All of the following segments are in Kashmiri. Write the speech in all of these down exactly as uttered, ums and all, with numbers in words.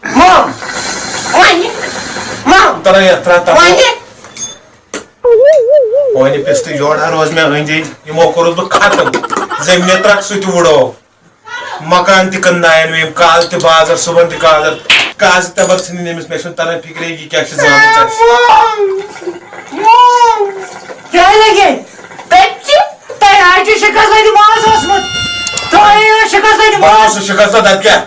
مام، وۄنۍ، مام، تران یتھ تران تپھ۔ وۄنۍ۔ وۄنۍ پِستہٕ جوڑا روز مےٚ أنٛدۍ أنٛدۍ، یِمو کوٚرُس بہٕ ختم۔ زٔمیٖنہِ ترٛکھ سۭتۍ وُڑو۔ مکان تہِ کٕنناون مےٚ یِم، کالہٕ تہِ بازر، صُبحن تہِ کالہٕ۔ قاضی تبر ژھٕنِن أمِس، مےٚ چھُنہٕ تران فِکرے یہِ کیٛاہ چھِ زامٕژ اَسہِ۔ مام، مام۔ کیٛاہ لگے؟ تَتہِ چھِ، تۄہہِ آیہِ چھُ شِکَس لَدِ ماز اوسمُت۔ تۄہہِ آیہِ شِکَس لَدِ ماز۔ ماز چھُ شِکَس لَدِ، اَدٕ کیٛاہ؟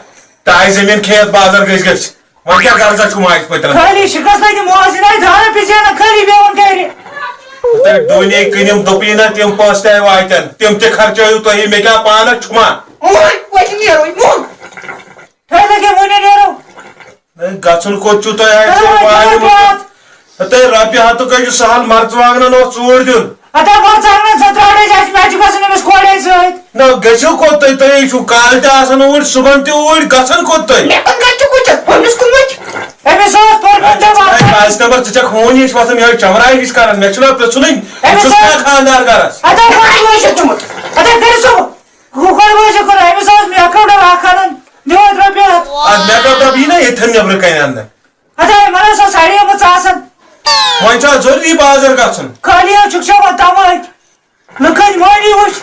تہِ آیہِ زٔمیٖن کھیت بازر گٔژھۍ گٔژھۍ۔ وۄنۍ کیٛاہ غرضا چھُ ماجہِ پٔترَن؟ خٲلی شِکَس لَدِ ماز، یہِ نَے دارا پِزے نہ خٲلی بیٚہوان گَرِ۔ تہٕ ڈوٗنۍ کٕنِم، دوٚپُے نہ، تِم پونٛسہٕ تہِ آیہِ واتٮ۪ن، تِم تہِ خرچٲیِو تُہی، مےٚ کیٛاہ پانَس چھُما؟ وۄنۍ، وۄنۍ نیرو، وۄنۍ۔ تۄہہِ لَگے وُنہِ نیرو۔ ہے، گژھُن کوٚت چھُو تۄہہِ؟ ہے، تۄہہِ چھُو وۄنۍ وارِ نیرو منٛز۔ پرٛٮ۪تھ۔ ہے، تۄہہِ رۄپیہِ ہَتُک حظ چھُ سہل، مرژٕوانٛگنَن اوس ژوٗر دیُن۔ ہتا مرژٕوانٛگنَن زٕ ترٛاو أسۍ، اَسہِ مےٚ چھُ گژھُن أمِس کورِ اَتہِ سۭتۍ۔ نہ، گٔژھِو کوٚت تُہۍ؟ تُہۍ چھُو کالہٕ تہِ آسان اوٗرۍ، صُبحن تہِ اوٗرۍ، گژھن کوٚت تُہۍ؟ مےٚ کُن کَتہِ چھُ وٕچھِتھ؟ ہُمِس کُن وٕچھ۔ أمِس اوس پوٚرمُت ہے، جواب۔ ہے، کاستمر، ژٕ چھَکھ ہوٗنۍ ہِش وۄتھان، مےٚ حظ چمراے ہِش کران، مےٚ چھُنہ پرٛژھُنٕے، ژٕ أمِس چھُکھ اوس نا خانٛدار گرس؟ ہتا گۄڈٕ وٕچھ چھُمُت۔ ہتا کٔرِو سُہ۔ ہُہ گۄڈٕ وٕچھ کوٚر، أمِس اوس مےٚ کَپڑا اکھ اَنُن، مےٚ اوس رۄپیہِ ہَتھ۔ اَدٕ مےٚ کَپڑا یی نا ییٚتھٮ۪ن نیٚبرٕ کَنہِ اَننہٕ۔ ہتا یِمن ٲس سۄ ساڑی ٲمٕژ آسان۔ وۄنۍ چھا ضروٗری بازر گژھُن؟ خٲلی حظ چھُکھ چٮ۪وان تَمٲکۍ۔ لُکَن مٲنِو وٕچھ۔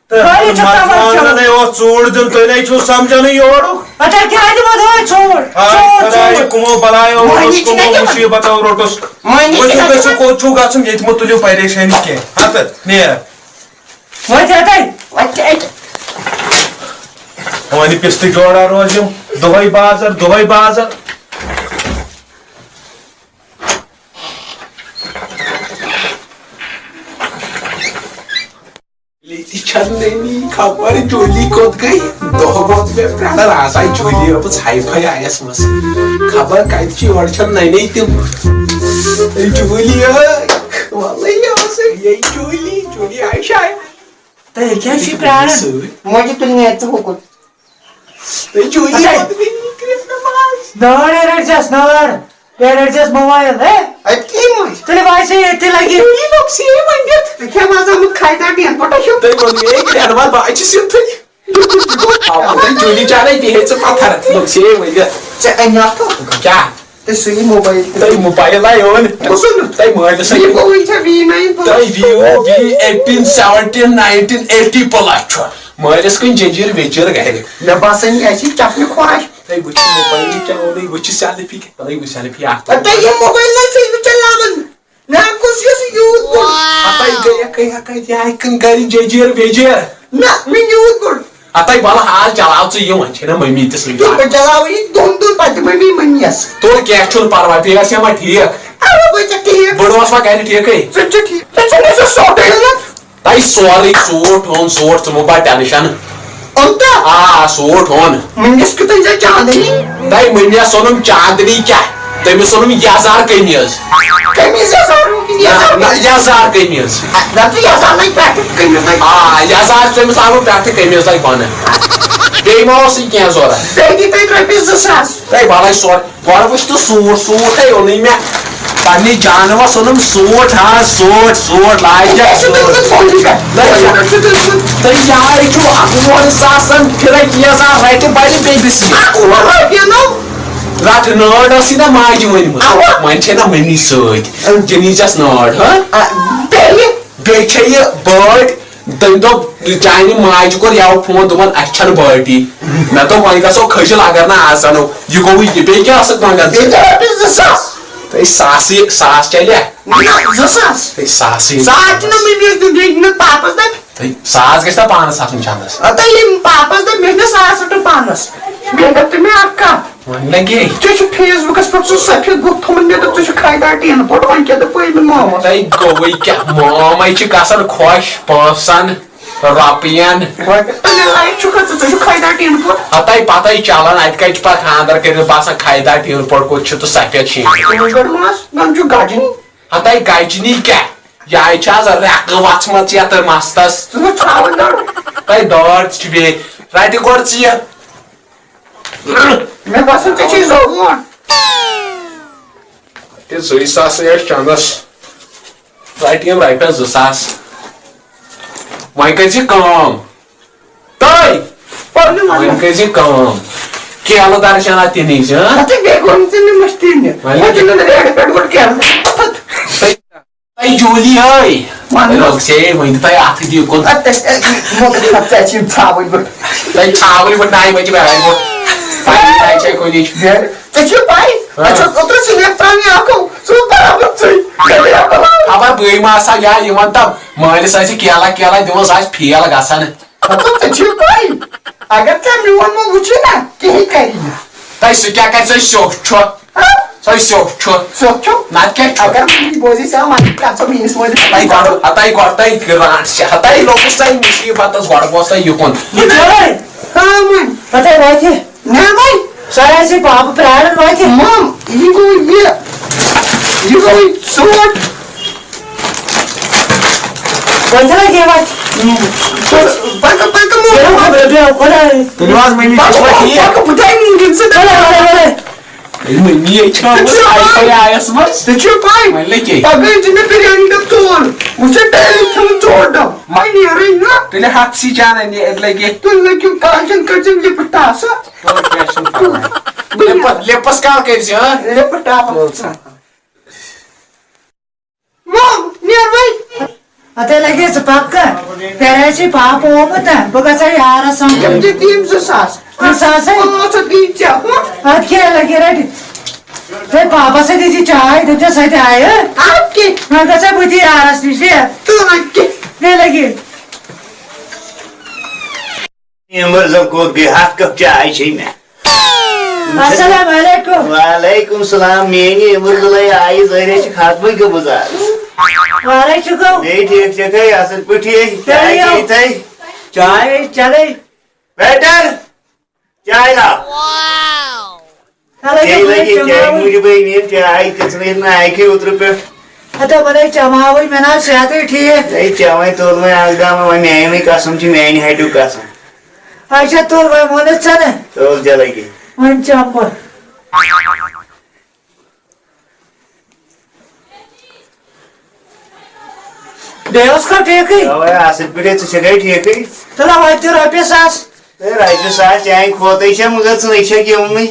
تہٕ خٲلی چھُکھ تَمٲکۍ چٮ۪وان۔ مرژٕوانٛگنَن ہے اوس ژوٗر دیُن، تُہۍ نَے چھِو سمجھانٕے یورُک۔ اَدٕ کیٛاہ دِمو دۄہَے ژوٗر؟ ہاے ژوٗر، خداے، ژوٗر۔ کُمو بلایا مٲنِو اوس، چھِنہ کُمو دِوان۔ مُصیٖبتو روٚٹُس۔ مٲنِو وۄنۍ چھِنہ چھُو دِوان۔ گٔژھِو کوٚت چھُو گژھُن، ییٚتہِ مہٕ تُلِو پریشٲنی کینٛہہ۔ ہَتہٕ نیر۔ وۄنۍ تہِ ہَتَے۔ وۄنۍ تہِ اَتہِ۔ وۄنۍ پِستہٕ جوڑا روزِ یِم۔ دۄہَے بازر، دۄہَے بازر۔ ییٚتہِ چھَنہٕ نٔنی خبر جولی کوٚت گٔے۔ دۄہ ووت مےٚ پرٛاران، آز آیہِ جولی ٲمٕژ ہاے فاے آیَس منٛز۔ خبر کَتہِ چھِ، یورٕ چھَنہٕ نَنے تِم۔ اے جولی ٲے، وَلہٕ یہِ ٲسٕے، یے جولی، جولی آیہِ شاید۔ تُہۍ کیٛاہ چھِو پرٛاران؟ سۭتۍ۔ موجی تُلہِ نیرِ ژٕ ہُکُن۔ تُہۍ چھِو یہِ اچھا۔ پتہٕ بیٚیہِ کٔرِتھ نماز۔ نار ہے رٔٹۍ زٮ۪س، نار۔ ہے رٔٹۍ زٮ۪س موبایل، ہے۔ اَتہِ کِہیٖنۍ مہ چھِ۔ تُلِو وۄنۍ چھِ ییٚتہِ لَگہِ۔ تُہۍ لوٚگ سیے ؤنِتھ۔ ژٕ کھےٚ مَزٕ آمُت کھاے دار ڈین پوٹا چھُ۔ تُہۍ ووٚنوُ یے گرٛینڈ ما بہٕ چھُس یِتھُے۔ اَوا تُہۍ جولی چانے بیٚیہِ ہے ژٕ پَتھر۔ لوٚگ سیے ؤنِتھ۔ ژےٚ اَنیٛاکھ تہٕ۔ کیٛاہ؟ تہٕ سُہ یہِ موبایل تہِ۔ تۄہہِ موبایل آیو نہٕ۔ کُسُن؟ تۄہہِ مٲلِس یہِ گوٚو وٕنہِ چھا وی ناین پلس؟ تۄہہِ vivo V eighteen seventeen nineteen eighty plus چھُ۔ مٲلِس کُنہِ جٔجیٖر ویجیٖر گرِ۔ مےٚ باسان، یہِ آسہِ چپنہِ خواہش۔ تۄہہِ وٕچھِو موبایل کیٛاہ ووٚنُے، وٕچھِ سیلفی کیٛاہ، تۄہہِ وٕچھ سیلفی اکھ۔ اَدٕ تۄہہِ یہِ موبایل نہ ژےٚ وٕچھان لاگان۔ مےٚ کُس یُس یوٗت بوٚڑ؟ ہتاے گٔیکھ، ہے ہتاے، یہِ آیہِ کٕن گرِ جٔجیٖر ویجیٖر۔ نہ، مےٚ یوٗت بوٚڑ۔ ہتاے، وَلہٕ حال چلاو ژٕ یہِ، وۄنۍ چھے نہ مٔمی تہِ سۭتۍ۔ یہِ بہٕ چلاوٕ یہِ دۄن دۄن پتہٕ مٔمی مٔمی یَس۔ تُل، کینٛہہ چھُنہٕ پرواے، بیٚیہِ آسہِ ہا وۄنۍ ٹھیٖک۔ اَوا، بہٕ ژےٚ ٹھیٖک۔ بٔڑ اوس وۄنۍ گرِ ٹھیٖکٕے؟ ژٕ چھُکھ ٹھیٖک۔ ژےٚ چھُنہٕ سُہ سوٹٕے یوت۔ تۄہہِ سورُے ژوٗنٛٹھ اوٚن، ژوٗنٛٹھ، ژٕ مہٕ بر ٹینشن۔ اوٚن تہٕ؟ آ، ژوٗنٛٹھ اوٚن۔ مٔمِس کیُتھ أنۍ ژےٚ چاندنی؟ تۄہہِ مٔمِیَس اوٚنُم چاندنی کیٛاہ؟ تٔمِس اوٚنُم یزار قمیٖض۔ قمیٖض یزار اوٚنُم کِنہٕ نہ، یزار؟ نہ، یزار قمیٖض۔ نہ تہٕ یزار لگہِ پٮ۪ٹھٕ قمیٖض لگہِ۔ آ، یزار چھُ تٔمِس آمُت پٮ۪ٹھٕ قمیٖض لگہِ بۄنہٕ۔ بیٚیہِ ما اوسُے کینٛہہ ضوٚرَتھ؟ بیٚیہِ دِ تۄہہِ رۄپیَس زٕ ساس۔ ہے، وَلَے سورُے۔ گۄڈٕ وٕچھ تہٕ سوٗٹ، سوٗٹ ہے اوٚنُے مےٚ۔ پننہِ جانہٕ وس اوٚنُم سوٗٹ، ہا، سوٗٹ، سوٗٹ، لاج مےٚ۔ مےٚ چھُ تُلمُت فونٕے پٮ۪ٹھ۔ تہٕ مےٚ چھُ تُلمُت۔ تہٕ یارٕ چھُ اکھ وُہن ساسن پھِرے کیس آ رٹہِ بلہِ بیٚیہِ بِسکِٹ۔ اکھ وُہ رۄپیہِ نو۔ رٹھ نٲر ٲسٕے نہ ماجہِ ؤنمٕژ۔ اوا۔ وۄنۍ چھے نہ مٔمی سۭتۍ۔ اۭں۔ جنیٖزس نٲر، ہا؟ آ، بیٚیہِ؟ بیٚیہِ چھے یہِ بٲٹۍ۔ تٔمۍ دوٚپ، چانہِ ماجہِ کوٚر یَوٕ فون، دوٚپُن، "اَسہِ چھَنہٕ بٲٹی۔" مےٚ دوٚپ، "وۄنۍ گژھو کھٔجِل، اگر نہٕ آز اَنو۔" یہِ گوٚوُے یہِ۔ بیٚیہِ کیٛاہ ٲسٕکھ منٛگان ژٕ؟ بیٚیہِ کیٛاہ رۄپیَس زٕ ساس؟ ہے، ساسٕے، ساس چَلیا؟ نہ، زٕ ساس۔ ہے، ساسٕے۔ ساس چھُنہٕ مےٚ مِلِتھ دیُن، بیٚیہِ دِنہٕ پاپَس دَپہِ۔ ہے، ساس گژھِ نا پانَس آسُن چَندَس؟ اَدٕ ییٚمۍ پاپَس دَپہِ، مےٚ دِ ساس رۄپیہِ پانَس۔ بیٚیہِ دَپ تہٕ مےٚ اَکھ کَتھ۔ وۄنۍ لگے۔ ژےٚ چھُ Facebook-س پٮ۪ٹھ سُہ سفید بُتھ تھوٚمُت، مےٚ دوٚپ، ژٕ چھُکھ خاے دار ٹیٖنہٕ پوٚٹ، وۄنۍ کیٛاہ دَپٲے مےٚ مامَس؟ تۄہہِ گوٚوُے کیٛاہ؟ مامَے چھِ گژھان خۄش پونٛسَن، رۄپیَن۔ رۄپیہِ تُلِتھ لایق چھُکھا ژٕ؟ ژٕ چھُکھ خاے دار ٹیٖنہٕ پوٚٹ۔ ہتَے پتَے چلان، اَتہِ کَتہِ چھُ پَتہٕ خانٛدر کٔرِتھ باسان خاے دار ٹیٖنہٕ پوٚٹ کوٚت چھُ تہٕ سفید شیٖن؟ تِمَن پٮ۪ٹھ مَس، زَن چھُ گجنی۔ ہتَے گجنی کیٛاہ؟ یہِ آیہِ چھِ آز رٮ۪کہٕ وَژھمَژ یَتھ مَستَس۔ ژٕ چھُکھ تھاوان دَرُن۔ تۄہہِ دٲر تہِ چھِ بیٚیہِ۔ رَٹہِ گۄڈٕ ژٕ یہِ۔ مےٚ باسان، ژےٚ چھے زوٚوُن۔ تہِ زٕے ساسٕے ٲسۍ چندس۔ رٹہِ یِم رۄپیس زٕ ساس۔ وۄنۍ کٔرۍ زِ کٲم۔ تٔۍ۔ پرنہِ وۄنۍ۔ وۄنۍ کٔرۍ زِ کٲم۔ کیلہٕ درجانا تہِ نِش، ہاں؟ ہتہٕ بیٚیہِ گوٚو نہٕ ژےٚ مےٚ مٔشتٕے نہٕ۔ وۄنۍ وۄنۍ دِمہٕ نہٕ ریڈ پٮ۪ٹھ گۄڈٕ کیلہٕ۔ ہتہٕ۔ تۄہہِ جوٗلی ٲے۔ وَن۔ رۄک سے، وۄنۍ دِ تۄہہِ اَتھٕ دِیِو کُن۔ ہتہٕ، ہتہٕ، ہتہٕ، ژےٚ چھِ یِم ژھاوٕلۍ بٔڑ۔ تۄہہِ ژھاوٕلۍ بٔڑ نایہِ بجہِ بہٕ آیہِ بہٕ۔ پننہِ نایہِ چھےٚ کُنِچ۔ بیٚہہ۔ ژےٚ چھُے پَے، ہاں۔ اَسہِ اوس اوترٕ سُہ لیپ ترٛاونہِ اَکھ ہُہ، سُہ اوس برابر ژٕے۔ خبر بٕے ما آسہٕ ہا یا یِمن تام مٲلِس آسہِ کیلا کیلا دِوان، سُہ آسہِ فیل گژھان۔ ہتو، ژےٚ چھُے پَے، اگر ژےٚ میون مول وٕچھی نا، کِہیٖنۍ کَری نہٕ۔ تۄہہِ سُہ کیٛاہ کَرِ؟ سُہ سیوٚد چھُ۔ ہہ؟ سُہ سیوٚد چھُ۔ سیوٚد چھُ؟ نتہٕ کیٛاہ چھُ؟ اگر ژٕ یہِ بوزے ژےٚ وَنہٕ، ژٕ اَژھ میٛٲنِس مٲلِس۔ ہتاے گۄڈٕ، ہتاے گۄڈٕ تۄہہِ گرٛانٛٹ چھِ، ہتاے لوٚگُس تۄہہِ مُصیٖبتس، گۄڈٕ گوس تۄہہِ یُکُن۔ یہِ چھُ ہاں، وۄنۍ۔ ہتاے واتہِ۔ نہ وۄنۍ۔ سۄ آسہِ پاپہٕ پرٛاران واتہِ۔ مم، یہِ گوٚو یہِ۔ یہِ گوٚو یہِ ژوٗنٛٹھ۔ وۄنۍ چھَنہ یہِ وَتھ؟ پَکہٕ، پَکہٕ، مول۔ بیٚہو، بیٚہو، خۄداے۔ تُلِو حظ، مٔمی، تُہۍ چھِوا ٹھیٖک؟ پَکہٕ، بہٕ تہِ مٔمی، ژٕ تہِ۔ وَلے، وَلے، وَلے۔ ییٚلہِ مٔمی ییٚتہِ چھِ آمٕژ، ژےٚ چھُ آیہِ پَے۔ پَے آیَس منٛز۔ ژےٚ چھُ پَے؟ وۄنۍ لٔگے۔ پَگہٕ أنۍ زِ مےٚ بِریانی ڈَبہٕ ژور۔ وۄنۍ چھِ daily کھیوٚن ژور ڈَبہٕ۔ وۄنۍ نیرٕے نہ۔ تُلہِ ہَتھ سی جانَن یہِ اَتہِ لَگہِ۔ تُہۍ لٔگِو کالچَن کٔرۍزیو لِپٹاسہٕ۔ تُل، کینٛہہ چھُنہٕ پَرواے۔ بہٕ لِپَس، لِپَس کال کٔرۍزِ، ہاں؟ لِپٹاپ۔ تُل سا۔ مم، نیر وۄنۍ۔ ہتے لگے ژٕ پکھ۔ پھرے چھے پاپہٕ آمُت نا، بہٕ گژھٕ ہا یارس سان۔ تِم دِتۍ یِم زٕ ساس۔ زٕ ساس ہے؟ پانٛژھ ہتھ گٔیی ژےٚ، ہُہ؟ اتھ کیٛاہ لگے رٹہِ؟ تۄہہِ پاپس سۭتۍ دِژ یہِ چاے، دٔپۍزٮ۪س اتہِ آیہِ۔ اتھ کیٛاہ؟ وۄنۍ گژھٕ ہا بہٕ تہِ یارس نِش، بیٚہہ۔ تہٕ وۄنۍ کیٛاہ؟ بیٚیہِ لگے۔ ییٚمہِ ؤرزَن کوٚت گٔے؟ ہَتھ کپ چاے چھے مےٚ۔ السلام علیکم۔ وعلیکم السلام۔ میٛانہِ ییٚمہِ ؤرزَلَے آیہِ ظٲہرِ چھِ ختمٕے گٔمٕژ آز۔ وعلیکم۔ بیٚیہِ ٹھیٖک چھَکھَے؟ اَصٕل پٲٹھی؟ چاے چیٚیِو۔ چیٚیِتھَے؟ چاے چلے۔ ویٹر، چاے لاو۔ چلو، بیٚیہِ یہِ لگہِ چاے چماوٕنۍ۔ موٗجوٗبٕے نیٖرِتھ، چاے تہِ ژھٕنٕے نہٕ اَکہِ اوترٕ پٮ۪ٹھ۔ ہتا وَنے چماوٕے، مےٚ نا صحتٕے ٹھیٖک۔ ہے، چاے وۄنۍ توٚل وۄنۍ اَکھ دامہ، وۄنۍ میٛانہِ وۄنۍ قسم چھِ، میٛانہِ ہَٹیُک قسم۔ اچھا، توٚل وۄنۍ ووٚنُتھ ژےٚ نہ؟ توٚل جلگی۔ وۄنۍ چمہٕ بہٕ۔ بیٚیہِ اوس کھا ٹھیٖکٕے؟ اَوَے، اَصٕل پٲٹھۍ، ژٕ چھَکھَے ٹھیٖکٕے؟ تُلہ وۄنۍ تہِ رۄپیہِ ساس۔ ہے، رۄپیہِ ساس چانہِ کھوتَے چھےٚ، مگر ژٕے چھَکھ یِوانٕے۔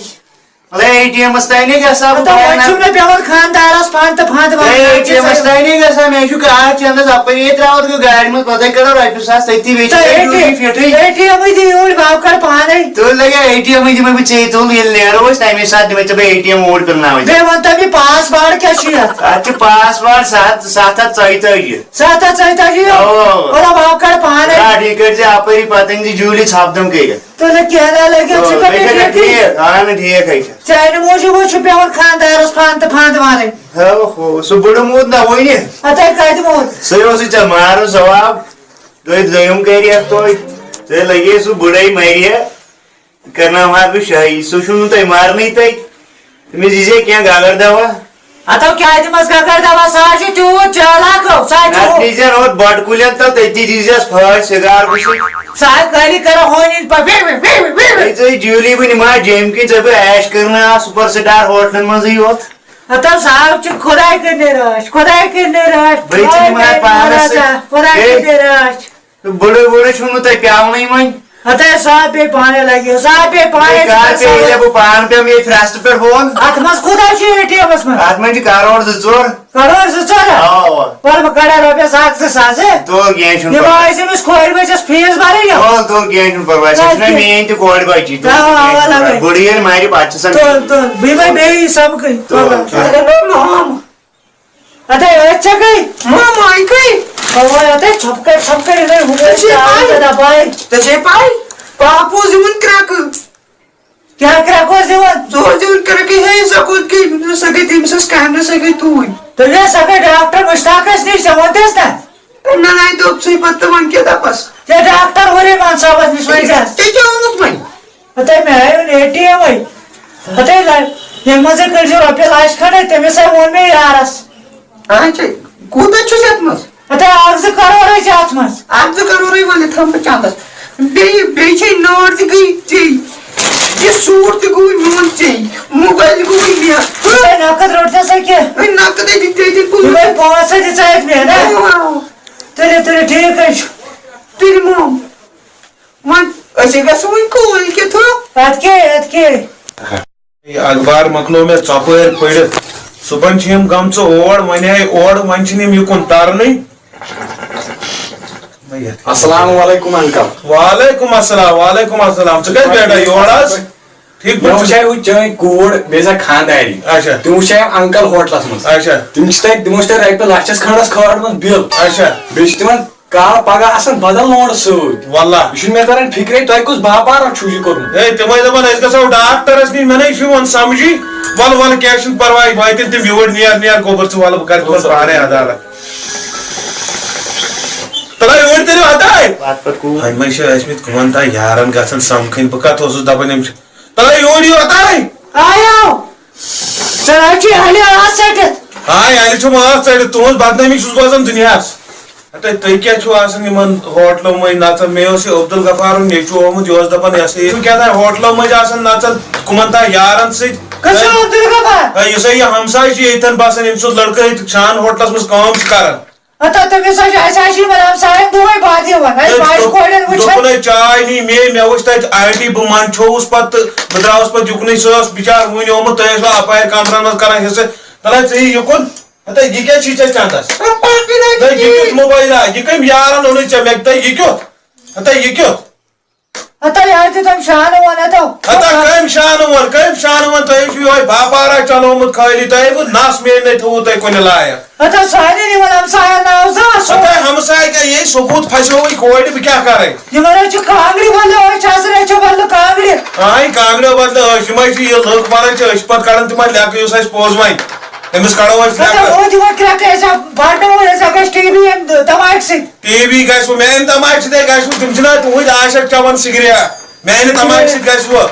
مطلب، اے ٹی اٮ۪مَس تانۍ نے گژھان بہٕ مطلب، وۄنۍ چھُم نہٕ پٮ۪وان خانٛدارَس پانہٕ تہٕ پانہٕ تہٕ وَنُن، اے ٹی اٮ۪مَس تانۍ نے گژھان، مےٚ چھُ کارڈ چَندَس اَپٲری، یے ترٛاوَتھ گوٚو گاڑِ منٛز، پَتَے کَڑو رۄپیہِ ساس تٔتی، بیٚیہِ چھِ تہٕ اے ٹی، ڈیوٹی فِٹٕے۔ اے ٹی اٮ۪مٕے دِ یوٗرۍ، بہٕ ہاو کَڑٕ پانَے۔ تُل لَگے اے ٹی اٮ۪مٕے دِمَے بہٕ ژےٚ، تُل، ییٚلہِ نیرو أسۍ، تَمے ساتہٕ دِمَے ژےٚ بہٕ اے ٹی اٮ۪م اوٗرۍ پِرناوٕنۍ۔ بیٚیہِ وَن تہٕ مےٚ پاس وارڈ کیٛاہ چھُ یَتھ؟ اَتھ چھُ پاس وارڈ سَتھ، سَتھ ہَتھ ژۄیہِ تٲجی۔ سَتھ ہَتھ ژۄیہِ تٲجی؟ اَوا۔ مطلب، بہٕ ہاو کَڑٕ پانَے۔ گاڑِ کٔڑۍ زِ اَپٲری، پَتہٕ أنۍ زِ جوٗلی ژھۄپہٕ دِم کٔرِتھ۔ تُلہٕ کینٛہہ نہ لٔگِو، ژٕ آ، کَتہِ بیٚیہِ چھا ٹھیٖک؟ اَہَن، ٹھیٖک ہے چھُ۔ چانہِ موٗجوٗب حظ چھُ پٮ۪وان خانٛدارَس پانہٕ تہٕ پانہٕ وَنٕنۍ۔ ہو، ہو، سُہ بُڈٕ موٗد نہ وٕنہِ۔ اَدٕ کَتہِ موٗد؟ سُے اوسُے ژےٚ مارُن ثواب۔ تُہۍ دوٚیِم کَرِ ہا تُہۍ۔ تُہۍ لَگے سُہ بُڈَے مَرِ ہا۔ کَرناوہا بہٕ شٲہی۔ سُہ چھُنہٕ تۄہہِ مارنٕے تۄہہِ۔ تٔمِس دیٖزِ کینٛہہ گگر دوا۔ ہتو کیٛاہ دِمس گگر دوا؟ سُہ حظ چھُ تیوٗت چالاک ہو، سُہ حظ چھُ نتہٕ دیٖزٮ۪ن ہُتھ بٹہٕ کُلٮ۪ن تہٕ تٔتی دیٖزٮ۪س پھٲج سِگار وٕچھِتھ۔ سُہ حظ خٲلی کرو ہوٗنۍ پٮ۪ٹھ وے وے وے وے وے۔ ہے، ژٕ ہے جوٗلی، بہٕ نِمہٕ ہا جیٚمۍ کِنۍ ژےٚ بہٕ عیش کرنہٕ آ سُپر سٹار ہوٹلن منٛزٕے یوت۔ ہتو سُہ حظ چھُ خۄداے کٔرِنۍ رٲچھ، خۄداے کٔرِنۍ رٲچھ۔ بہٕ ژٕ نِمہٕ ہا پانس سۭتۍ۔ خۄداے ہے۔ کٔرِنۍ رٲچھ۔ تہٕ بُڈٕ وُڈٕ چھُنہٕ تۄہہِ پٮ۪ونٕے وۄنۍ۔ ہتے صاحب بیٚیہِ پانے لگہِ، صاحب بیٚیہِ پانے ہے، کر چھُ پیٚیہِ ژےٚ بہٕ پانہٕ پٮ۪مہٕ ییٚتہِ پھرٛستہٕ پٮ۪ٹھ فون؟ اتھ منٛز کوٗتاہ چھُ اے ٹی ایمس منٛز؟ اتھ منٛز چھِ کرور زٕ ژور۔ کرور زٕ ژور ہا؟ اوا، اوا۔ وَلہٕ بہٕ کڑٕ ہا رۄپیس اکھ زٕ ساس، ہے؟ تُل، کینٛہہ چھُنہٕ یہِ ما پرواے۔ آسہِ أمِس کورِ بچس فیٖس برٕنۍ، ہے؟ تُل، تُل، کینٛہہ چھُنہٕ پرواے۔ سۄ چھِ نہ کینٛہہ۔ میٛٲنۍ تہِ کورِ بچی، تُل، اوا، کینٛہہ اوا، چھُنہٕ پرواے۔ لگے۔ بُڈٕ ییٚلہِ مرِ، پتہٕ چھِ سۄ تُل، میٛٲنۍ۔ تُل، بیٚیہِ ما بیٚیہِ سمکھٕے؟ تُل، تُل۔ اَدٕ أتھۍ چھَکھٕے۔ ماما، یہِ کٔہۍ؟ اَوا، اَدٕ ژھۄپہٕ کٔرۍ، ژھۄپہٕ کٔرۍ، یہِ گٔے ہُمَے ژےٚ چھے پَے؟ ژےٚ دَپہٕ بہٕ۔ ژےٚ چھے پَے؟ پاپہٕ اوس دِوان کرٛٮ۪کہٕ۔ کیٛاہ کرٛٮ۪کہٕ اوس دِوان؟ ژٕ اوس دِوان کرٛٮ۪کہٕ، ہے، سۄ کوٚت گٔے؟ مےٚ دوٚپ، سۄ گٔے تٔمِس ٲس کامہِ، سۄ گٔے توٗرۍ۔ دوٚپمَس، سۄ گٔے ڈاکٹر مُشتاقَس نِش، ژےٚ ووٚنتھَس نہ؟ نہ، نہ، دوٚپ ژٕے پَتہٕ تِمَن کیٛاہ دَپَس؟ ژےٚ ڈاکٹر ہُرے مان صٲبَس نِش وۄنۍ ژےٚ۔ ژےٚ کیٛاہ ووٚنُتھ وۄنۍ؟ ہَتَے مےٚ ہایو اے ٹی ایم وۄنۍ۔ ہَتَے لَ-، ییٚمہِ منٛزٕے کٔڑۍ زِ رۄپیہِ لَچھ کھنٛڈ، تٔمِس ہَے ووٚن مےٚ یارَس۔ اچھا، کوٗتاہ چھُس یَتھ منٛز؟ ہَتَے اَکھ زٕ کَرور حظ چھِ اَتھ منٛز۔ اَکھ زٕ کَرورٕے وَلہٕ تھاوٕ بہٕ چَندَس۔ بیٚیہِ، بیٚیہِ چھے نٲر تہِ گٔے ژے۔ یہِ سوٗٹ تہِ گوٚو میون ژے۔ موبایل تہِ گوٚو مےٚ۔ ہے، نقد روٚٹ ژےٚ سا کینٛہہ؟ ہے، نقد ہے دِتۍ ژےٚ تہِ پوٗرٕ۔ یِمَے پانٛژھ ہَتھ دِژ اَتہِ مےٚ، نہ؟ آ۔ تُلِو، تُلِو، ٹھیٖک حظ چھُ۔ تُلِو مام۔ وۄنۍ أسۍ گژھو وۄنۍ کٲلۍ کٮ۪تھ۔ اَدٕ کیٛاہ، اَدٕ کیٛاہ؟ یہِ اخبار مۄکلو مےٚ ژۄپٲرۍ پٔرِتھ۔ صُبحن چھِ یِم گٔمژٕ اور، وۄنۍ آے اور، وۄنۍ چھِنہٕ یِم یُکُن ترنٕے۔ السلام علیکم انکل۔ وعلیکم السلام، وعلیکم السلام۔ ژٕ کتہِ بیٹا یور آز؟ ٹھیٖک مےٚ پٲٹھۍ چھُ؟ وٕچھے ہُہ چٲنۍ کوٗر، بیٚیہِ سۄ خانٛدارِنۍ۔ اچھا۔ تِم وٕچھے انکل ہوٹلس منٛز۔ اچھا۔ تِم چھِ تتہِ، تِمو چھِ تتہِ رۄپیہِ لچھس کھنڈس کھٲرمٕژ بِل۔ اچھا۔ بیٚیہِ چھِ تِمن کالہٕ پگاہ آسان بدل لونڈٕ سۭتۍ۔ واللہ۔ یہِ چھُنہٕ مےٚ تران فِکرے، تۄہہِ کُس باپارا چھُو یہِ کوٚرمُت؟ ہے، تِمے دپان أسۍ گژھو ڈاکٹرس نِش، مےٚ نے چھُ یِوان سمجھی۔ ولہٕ، ولہٕ، کینٛہہ چھُنہٕ پرواے، واتن تِم یور، نیر، نیر گوٚبُر ژٕ، ولہٕ بہٕ کرٕ تِمن پانے عدالت۔ تلے یور تیٚلہِ واتاے۔ وَتہِ پٮ۪ٹھ کوٗر۔ وۄنۍ ما چھِ ٲسمٕتۍ کُمن تام یارن گژھان سمکھٕنۍ، بہٕ کتھ اوسُس دپان، یِم چھِ، تلے یور یور تلے۔ آیو۔ ژٕ رَٹھ یہِ ہَلہِ ٲس ژٔٹِتھ۔ آے، ہَلہِ چھُم ٲس ژٔٹِتھ، تُہنٛز بدنٲمی چھُس بوزان دُنیاہس۔ ہتے، تُہۍ کیٛاہ چھِو آسان یِمن ہوٹلو منٛز نژان؟ مےٚ اوس یہِ عبدالغفارُن نیٚچوٗ آمُت، یہِ اوس دپان، یہِ ہسا یہِ، تُہۍ کیٛاہ تام ہوٹلو منٛز آسان نژان، کُمن تام یارن سۭتۍ۔ کُس چھُ عبدالغفار؟ ہے، یُس ہا یہِ ہمساے چھُ ییٚتٮ۪ن بسان، ییٚمہِ سُنٛد لڑکہٕ ییٚتہِ شان ہوٹلس منٛز کٲم چھُ کران۔ ہتا تٔمِس حظ چھُ، اَسہِ حظ چھِ یِمن ہمساین دۄہے بد یِوان، اَسہِ تہٕ باسہِ دوٚپ-، کورٮ۪ن وٕچھان۔ دوٚپُن ہے چاے نی مے، مےٚ وٕچھ تَتہِ آنٹی، بہٕ منٛدچھووُس پتہٕ، تہٕ بہٕ درٛاوُس پتہٕ یُکنُے، سۄ ٲس بِچار وُنہِ آمُت، تۄہہِ ٲسوٕ اپارِ کمرن منٛز کران حصہٕ۔ تلے ژٕ یہِ یُکُن۔ ہتا یہِ کیٛاہ چھی ژےٚ چندس؟ پاپا، یہِ نہ ہتا یہِ کیٛاہ؟ کیُتھ موبایل ہا؟ یہِ کٔمۍ یارن اوٚنُے ژےٚ؟ مےٚ، ہتا یہِ کیُتھ؟ ہتا یہِ کیُتھ؟ ہتا یہِ حظ دیُتم شانہٕ وۄن، ہتا۔ ہتا کٔمۍ شانہٕ وۄن؟ کٔمۍ شانہٕ وۄن؟ تۄہہِ چھُو یِہوٚے باپارا چلومُت خٲلی، تۄہہِ ہے وُ نس میٲنۍ نے تھوٚوُ تۄہہِ کُنہِ لایق۔ ہتا سانٮ۪ن یِمن ہمساین ناو زانٛہہ سُہ۔ ہتا ہمساے کیٛاہ، یے ثبوٗت پھسیووٕے کورِ، بہٕ کیٛاہ کرے؟ یِمن حظ چھِ کانٛگرِ بدلہٕ أچھ آسان، أچھو بدلہٕ کانٛگرِ۔ آے کانٛگرِ بدلہٕ أچھ، یِم حظ چھِ یہِ لُکھ ونان چھِ، أسۍ چھِ پتہٕ کڑان تِمن لیٚکہٕ، یُس اَسہِ پوٚز ونہِ، أمِس کڑو أسۍ ہتا لیٚکہٕ۔ وۄنۍ دِمو کرٛٮ۪کھ، أسۍ ہا بڑناوو أسۍ ہا گژھِ ٹی وی ییٚمہِ تماکہِ سۭتۍ۔ ٹی وی گژھِ وۄنۍ، میانہِ تماکہِ سۭتۍ گژھِ وۄنۍ، تِم چھِنہ تُہنٛدۍ عاشق چٮ۪وان سگریٹ، میانہِ تماکہِ سۭتۍ گژھِ وۄنۍ۔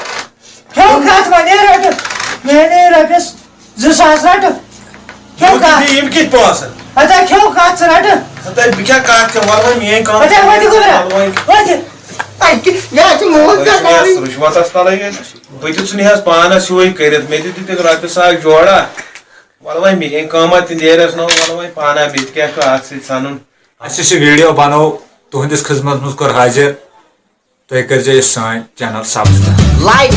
کھیو کتھ وۄنۍ، ہے رٹہٕ، میانے رۄپیس زٕ ساس رٹہٕ۔ کھیو یِم کتھ؟ کِتھ، یِم کِتھ پونٛسہٕ؟ ہتا کھیو کتھ ژٕ رٹہٕ۔ ہتا بہٕ کیٛاہ کتھ ژےٚ، وَلہٕ وۄنۍ میٲنۍ کٲم ہتا چھےٚ وۄنۍ کرٕنۍ، گوٚبرا، وَلہٕ وۄنۍ۔ وۄنۍ تہِ۔ اَتہِ کیٛاہ، یہِ حظ چھِ موج وۄنۍ چھِ مےٚ کَرٕنۍ۔ رِشوَتَس تَلٕے یٲتۍ۔ بہٕ تہِ ژھٕنہِ ہَس پانَس ہیوٗے کٔرِتھ، مےٚ تہِ دِتِکھ رۄپیہِ ساس جوڑا۔ وَلہٕ وۄنۍ میٲنۍ کٲمہ تہِ نیرٮ۪س نہٕ، وَلہٕ وۄنۍ پانہ بیٚیہِ تہِ کیٛاہ چھُ اَتھ سۭتۍ سَنُن۔ اَسہِ یُس یہِ ویٖڈیو بَنوو، تُہٕنٛدِس خدمتس منٛز کوٚر حٲضِر۔ تُہۍ کٔرۍزیو یہِ سٲنۍ channel subscribe۔ Like۔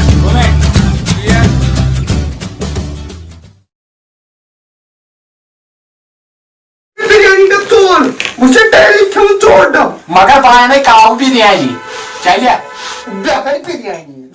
بِریانی ڈَبہٕ ژور۔ بہٕ چھُس daily کھٮ۪وان ژور ڈَبہٕ۔ مگر بہٕ اَنے کاوٕ بِریانی۔ چلیا؟ بہٕ اَنے بِریانی۔